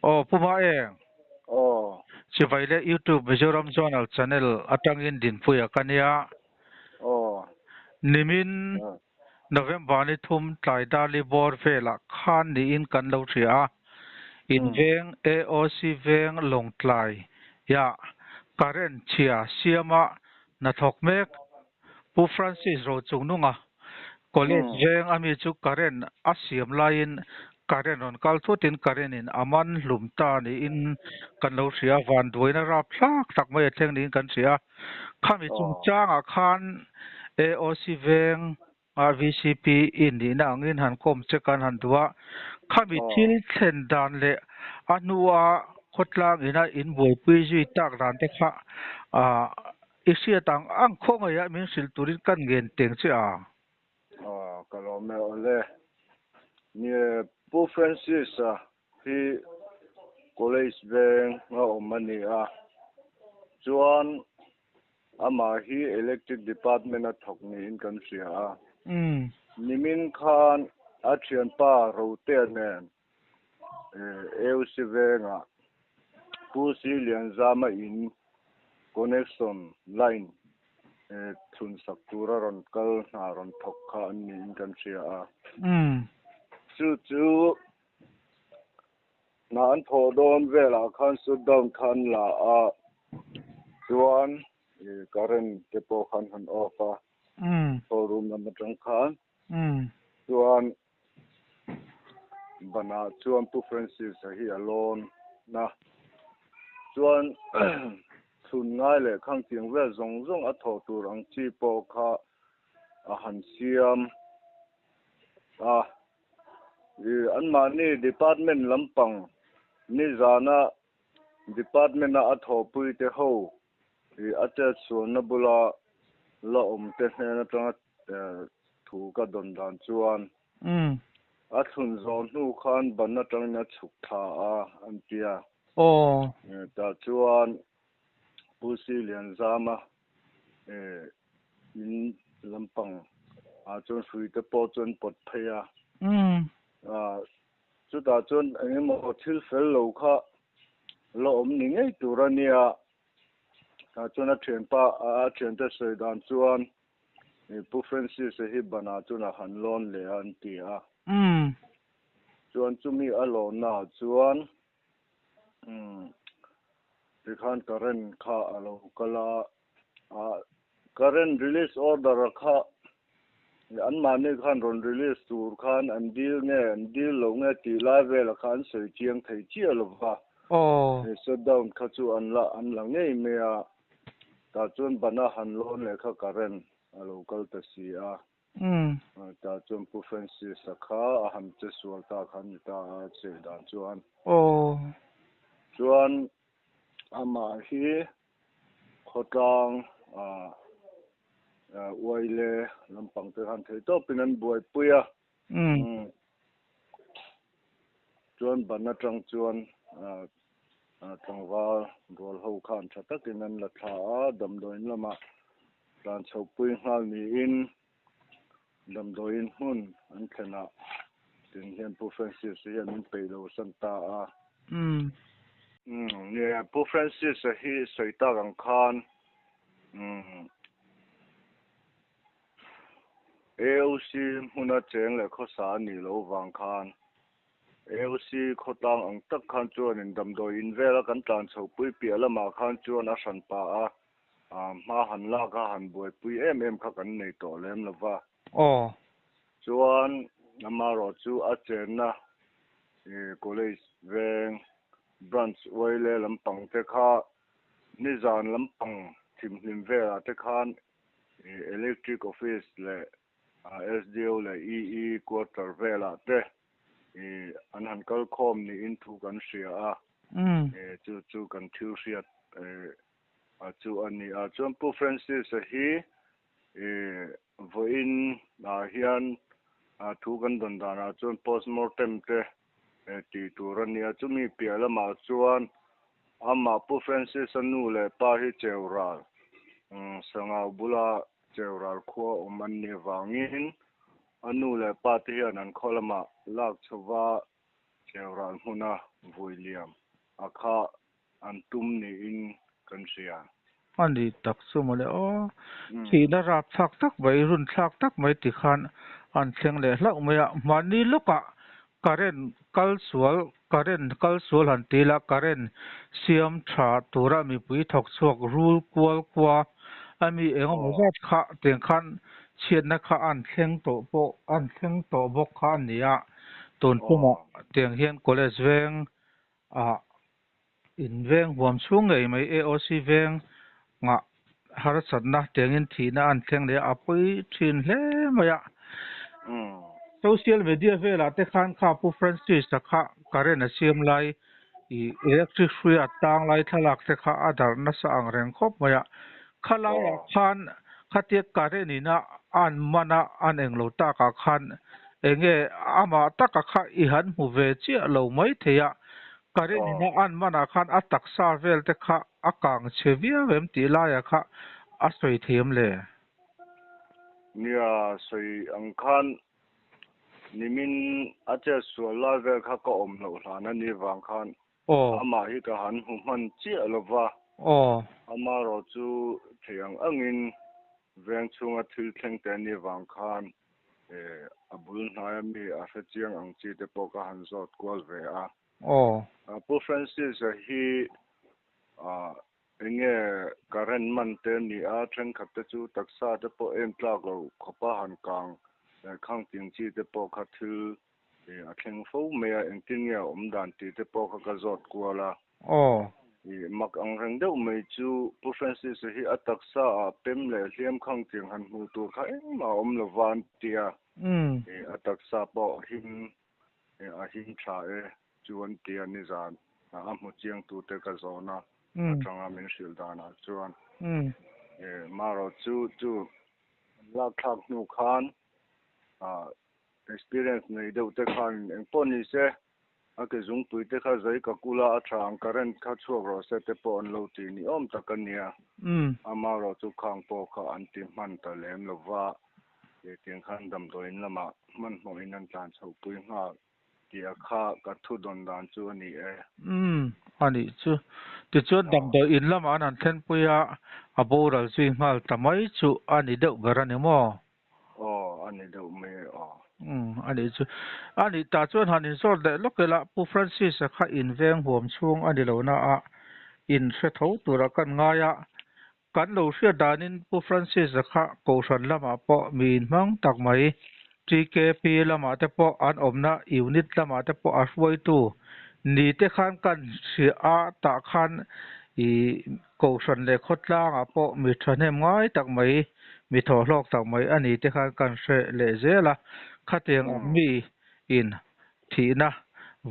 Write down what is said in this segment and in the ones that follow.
Aw Pu Maeng. Aw. Chibai leh YouTube Mizoram Zonal Channel atangin Dinpuia ka nia. Aw. Nimin November ni thum tlai Darli bawr velah khan niin kan lo hria a. In veng AOC veng Lawngtlai ya current chhia siama hnathawk mek Pu Francis Rochungnunga College veng ami chu current a siam laiin current rawn kal thutin current in a man hlum ta niin kan lo hria a, vanduaina rapthlak tak mai a thleng niin kan hria a. Khami chungchangah khan AOC veng a VCP in nihna angin han kawm che kan han duh a, khami thil thlen dan leh a hnua khawtlang ina in buaipui zui tak dan te kha i hriat ang ang khawngaih ah min hrilh turin kan ngen teng che a. Aw ka lawm e awle. Nie Pu Francis-a hi college veng a awm a ni a, chuan amah hi electric department a thawk niin kan hria a. Nimin khan a thianpa Rotea nen AOC vengah Pu Si Lianzama in connection line thlun sak tura rawn kal hna rawn thawk kha an niin kan hria a. Chu chu hna an thawh dawn velah khan shutdown kha an la a, chuan current te pawh khan han off a, showroom lam atang khan. Chuan banah chuan Pu Francis-a hi a lawn a, chuan chhun ngai leh khang tiang vel zawng zawng a thawh tur ang chi pawh kha a han siam a. Anmahni department lampang nizana department-a a thawhpuite ho a chetsualna bula la awmte hnen atanga thu ka dawn dan chuan a thlun zawh hnu khan ban atangin a chhuk thla a an ti a. Tah chuan Pu Si Lianzama in lampang ah chuan hrui te pawh chu an pawt phei a. Chutah chuan engemaw thil fel lo kha la awm ni ngei tur a nia. Tah chuan a thianpa a thiante sawi dan chuan Pu Francis-a hi banah chuan a han lawn leh a an ti a. Chuan chumi a lawnnaah chuan tikhan current kha a lo kal a, current release order kha anmahni khan rawn release tur khan an dil nge an dil lo nge tih lai velah kha an sawi chiang thei chiah lo va. Shutdown kha chu an la an la ngei mai a. Tah chuan bana han lawn leh kha current a lo kal ta si a. Tah chuan Pu Francis-a kha a han che sual ta kha a ni ta a cheh dan chuan. Chuan amah hi khawtlang uai le lampang te khan thei tawpin an buaipui a. Chuan ban atang chuan tlangval rual ho khan tha takin an la thla a, damdawiin lamah tlan chhohpui nghal niin damdawiin hmun an thlenah tin hian Pu Francis hian min peih lo san ta a. Pu Francis-a hi sawi tak ang khan AOC hmuna cheng leh khawsa a nih loh vang khan AOC khawtlang ang tak khan chuanin damdawi in vela kan tlan chhohpui piah lamah khan chuan a hran pah a, hma han lak a han buaipui em em kha kan nei tawh lem lo va. Chuan amaherawhchu a chenna college veng branch uaile lampang te kha nizan lampang thimhlim velah te khan Electric Office leh SDO leh EE quarter velah te an han kal khawm niin thu kan hria a, chu chu kan thil hriat chu a ni a. Chuan Pu Francis-a hi vawiin ah hian thu kan dawn danah chuan postmortem te tih tur a ni a, chumi piah lamah chuan Amah Pu Francis-a nu leh pa hi Cheural, Sangau bula Cheural khua awm an nih avangin a nu leh pa te hian an khaw lamah lak chhova Cheural hmuna vui liam a kha an tum niin kan hria. A ni tak chu mawle aw. Thihna rap thlak tak mai, run thlak tak mai ti khan an thleng leh hlauh mai a. Mahni lawkah current kal sual, current kal sual han ti ila current siam tha tura mipui thawk chhuak rul kual kua a mi eng emaw zat kha tiang khan chhiatna kha an thleng tawh pawh an thleng tawh bawk kha a ni a. Tun tumah tiang hian college veng ah in veng huam chhung ngei mai AOC veng ngah harsatna tiangin thihna an thleng leh a, a pawi thin hle mai a. Social media velah te khan kha Pu Francis-a kha current a siam lai ih electric hrui a tang lai thlalak te kha a darh nasa ang reng khawp mai a. Khalaiah khan khatia current ina an man a an englo takah khan enge amah taka kha i han hmu ve chiah lo mai thei a. Current ina an manah khan a taksa vel te kha a kang chhe viau em tih laiah kha a sawi thei em le? Nia, sawi ang khan nimin a chet sual lai vel kha ka awm loh hlan a ni vang khan amah hi ka han hmu hman chiah lo va. Amaherawh chu thei ang angin veng chhunga thil thleng te a ni vang khan a bul hnaia mi a hre chiang ang chi te pawh ka han zawt kual ve a. Pu Francis-a hi enge current man te a ni a, thenkhat te chu taksa te pawh em tlak lo khawpa han kang khang ting chi te pawh kha thil a thleng fo mai a, engtin nge a awm dan tih te pawh kha ka zawt kual a. Mak ang reng deuh mai chu Pu Francis-a hi a taksa ah pem leh hliam khang tiang han hmuh tur kha engmah a awm lo va an ti a, a taksa pawh him a him tha e chu an ti a, nizan a hmu chiang tute ka zawn a, atanga min hrilh danah chuan marawh chu chu an lak thlak hnu khan experience nei deuh te khan engpawh ni se a ke zungpui te kha zai ka kula a tha ang current kha chhuak rawh se te pawh an lo ti ni awm tak a nia. Amaherawh chu khang pawh kha an ti hman ta lem lo va, tiang khan damdawiin lamah hmanhmawhin an tlan chhoh pui nghal tih a kha ka thu dawn dan chu a ni e. Umm, a nih chu. Tichuan damdawiin lamah an han thlenpui a, a boral zui nghal ta mai chu a ni deuh ber a ni maw? Aw, a ni deuh mai e aw. Umm, a nih chu. A nih tah chuan han inzawt leh lawk ila, Pu Francis-a kha inveng huam chhung a ni lo na a, in hre tho tura kan ngai a. Kan lo hriat danin Pu Francis-a kha Kohhran lamah pawh mi inhmang tak mai, TKP lamah te pawh an awmna unit lamah te pawh a hruaitu ni te khan kan hria a, tah khan i Kohhran leh khawtlangah pawh mi thahnem ngai tak mai, mi thawhhlawk tak mai a ni te khan kan hre leh zel a. Khatiang ang mi in thihna,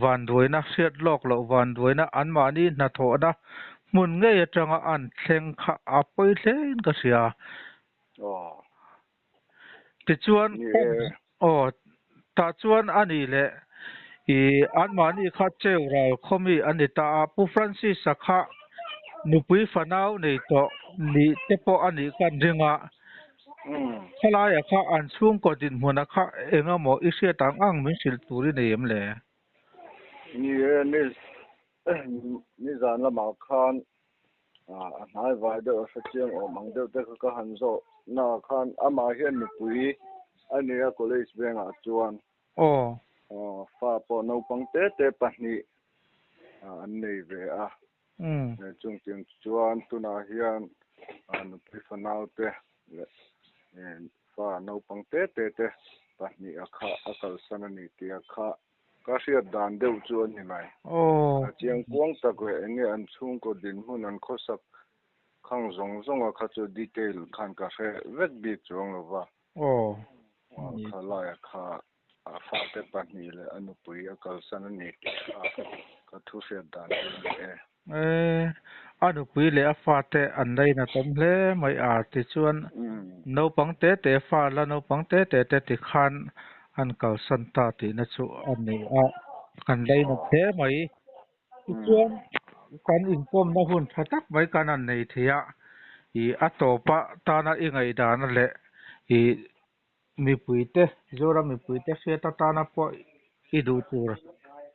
vanduaina, hriat lawk loh vanduaina anmahni hnathawhna hmun ngei atanga an thleng kha a pawi hlein ka hria. Tichuan, aw, tah chuan a nih leh i anmahni kha cheu ral khawmi an ni ta a, Pu Francis-a kha nupui fanau nei tawh nih te pawh a nih kan ring a, khalaia kha an chhungkaw dinhmuna kha eng emaw i hriat ang ang min hrilh tur i nei em le? Ni e, nizan lamah khan a hnai vai deuh a hrechiang awm ang deuh te kha ka han zawh na khan amah hian nupui a nei a college vengah chuan fa pawh naupang te te pahnih an nei ve a chung tiang chuan tunah hian nupui fanau te leh fa naupang te te te pahnih a kha a kalsan a ni tih a kha Ka hriat dan deuh chu a ni mai. A chiang kuang tak leh eng nge an chhungkaw dinhmun an khawsak khang zawng zawnga kha chu detail khan ka hre vek bik chuang lo va. Kha laia kha a fate pahnih leh a nupui a kalsan a ni tih kha ka thu hriat dan chu a ni e. A nupui leh a fate an lainatawm hle mai a, tichuan naupang te te fa la naupang te te te tikhan an kalsan ta tihna chu a ni a, kan lainat hle mai. Tichuan kan inkawmna hun tha tak mai kan han nei thei a, ih a tawpa tana i ngaihdana leh ih mipuite, Zoram mipuite hriat atana pawh i duh tur.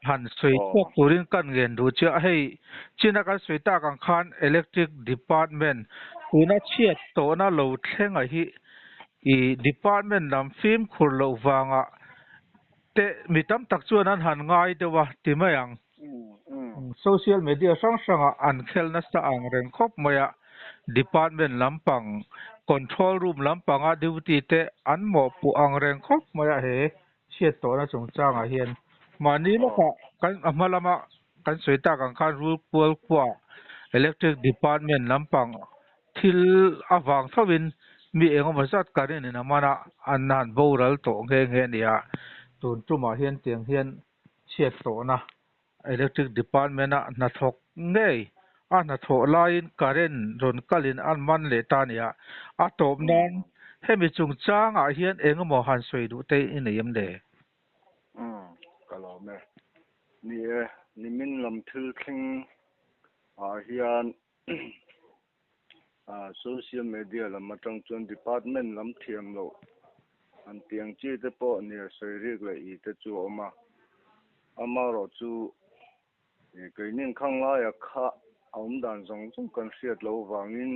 Han sawi chhuak turin kan ngen duh che a, hei china kan sawi tak ang khan Electric Department tuna chhiat tawhna lo thlenga hi i department lam fimkhur loh vanga te mi tam tak chuan an han ngai deuh a ti mai ang. Social media hrang hrangah an khel nasa ang reng khawp mai a, department lampang control room lampanga duty te an mawhpuh ang reng khawp mai a he chhiat tawhna chungchangah hian mahni lawkah kan a hma lama kan sawi tak ang khan rul kual khuaah electric department lampang thil avang thovin mi engemaw zat current in a man a, an han boral tawh nghe nghe a ni a, tun tumah hian tiang hian chhiat tawhna electric department a hnathawk ngei a hnathawh laiin current rawn kalin an man leh ta a ni a, a tawp nan hemi chungchangah hian engemaw han sawi duh te i nei em le? Umm, ka lawm e. Ni e, nimin lam thil thleng ah hian social media lam atang chuan department lam thiam loh an tiang chi te pawh nia sawi rik leh i te chu a awm a. Amaherawh chu keinin khang laia kha a awm dan zawng zawng kan hriat loh vangin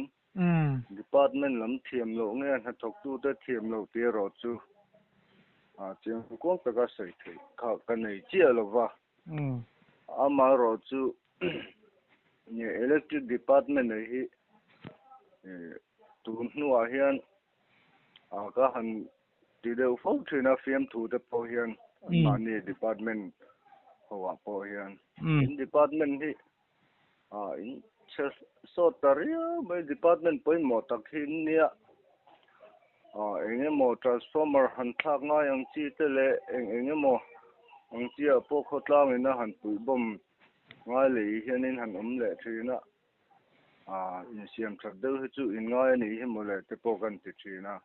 department lam thiam loh nge hnathawktute thiam loh tih erawh chu chiangkuang taka sawi theih kha ka nei chiah lo va. Amaherawh chu electric department ei hi tun hnuah hian ka han ti deuh fo thin a, fiamthu te pawh hian anmahni department hoah pawh hian in department hi in chhe sawt ta riau mai, department pawimawh tak hi nia eng emaw transformer han thlak ngai ang chi te leh eng eng emaw ang chi ah pawh khawtlangin a han puih bawm ngai leh hianin han awm leh thin a, insiam that deuh hi chu in ngai a nih hi mawle te pawh kan ti thin a.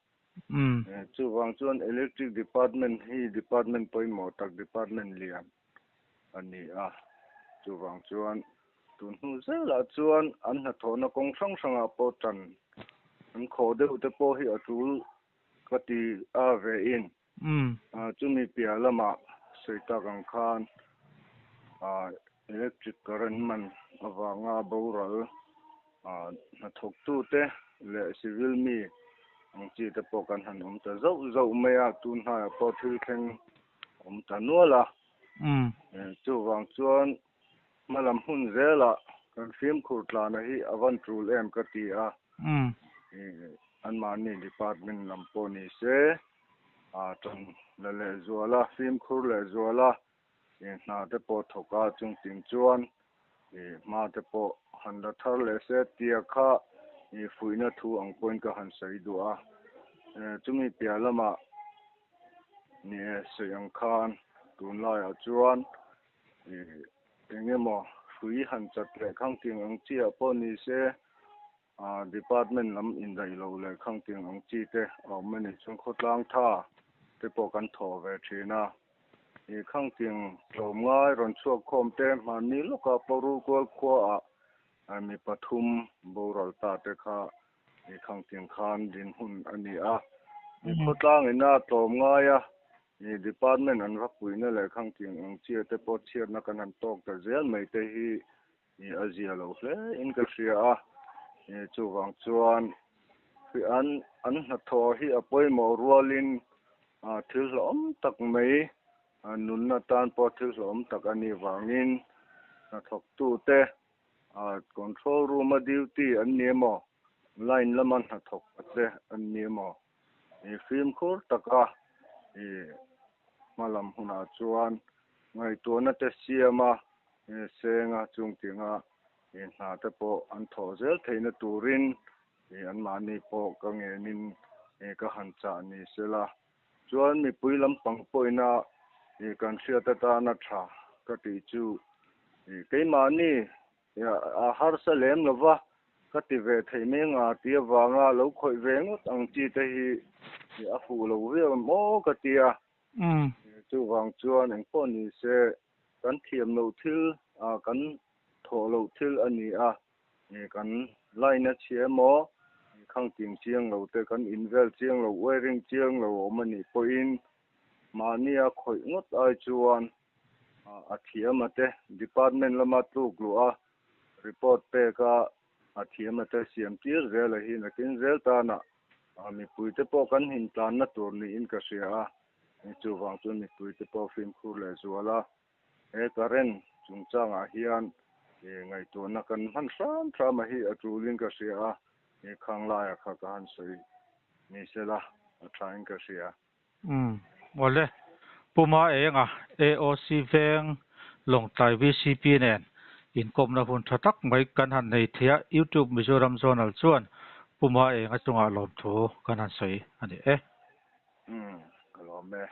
Chuvang chuan electric department hi department pawimawh tak department lian a ni a, chuvang chuan tun hnu zelah chuan an hnathawhna kawng hrang hrangah pawh tan an khawh deuh te pawh hi a tul ka ti a ve in. Chumi piah lamah sawi tak ang khan electric current man avanga boral hnathawktute leh civil mi ang chi te pawh kan han awm ta zauh zauh mai a, tun hnaiah pawh thil thleng awm ta nual a. Chuvang chuan hmalam hun zelah kan fimkhur tlana hi a van tul em ka ti a, anmahni department lam pawh ni se tan la lehzual a, fimkhur lehzual a, hna te pawh thawk a, chungting chuan hma te pawh han la thar leh se tia kha fuihna thu ang pawhin ka han sawi duh a. Chumi piah lamah ni e sawi ang khan tunlaiah chuan eng emaw hrui han chat leh khang ting ang chiah pawh ni se Department lam indaih loh leh khang tiang ang chi te a awm a nih chuan khawtlang tha te pawh kan thawh ve thin a. I khang tiang tlawm ngai rawn chhuak khawm te hmanni lawka Porukual khuaah mi pathum boral ta te kha i khang tiang khan din hun a ni a. I khawtlang ina tlawm ngai a i department an va puihna leh khang tiang ang chi te pawh chhiatna kan han tawk ta zel mai te hi A zia lo hle in ka hria a, chuvang chuan an an hnathawh hi a pawimawh rualin thil hlauhawm tak mai nunna tan pawh thil hlauhawm tak a nih vangin hnathawktute control room a duty an ni emaw line lama hnathawk te an ni emaw fimkhur taka hmalam hunah chuan ngaihtuahna te siama senga chungtinga hna te pawh an thawh zel theihna turin anmahni pawh ka ngenin ka han chah ni sela. Chuan mipui lampang pawhina kan hriat atana tha ka tih chu keimahni A harsa lem lo va, ka ti ve thei mai nga tih avanga lo khawih ve ngawt ang chi te hi a fuh lo viau em aw ka ti a. Chuvang chuan engpawh ni se kan thiam loh thil, kan thawh loh thil a ni a, kan line a chhia emaw, khang ting chiang lo te, kan invel chiang lo, wiring chiang lo a awm a nih pawhin mahnia khawih ngawt ai chuan. A thiam a te department lama tluk luh a report pek a a thiam a te siam tir zel a hi nakin zel tana mipui te pawh kan him tlanna tur niin ka hria a, chuvang chuan mipui te pawh fimkhur leh zual a he current chungchangah hian ngaihtuahna kan hman hram hram a hi a tulin ka hria a, khang laia kha ka han sawi ni sela a thain ka hria. Awle, Puma Enga AOC Veng Lawngtlai VCP nen inkawmna hun tha tak mai kan han nei thei a, YouTube Mizoram Zonal chuan Puma Enga chungah lawmthu kan han sawi a ni e. Ka lawm e.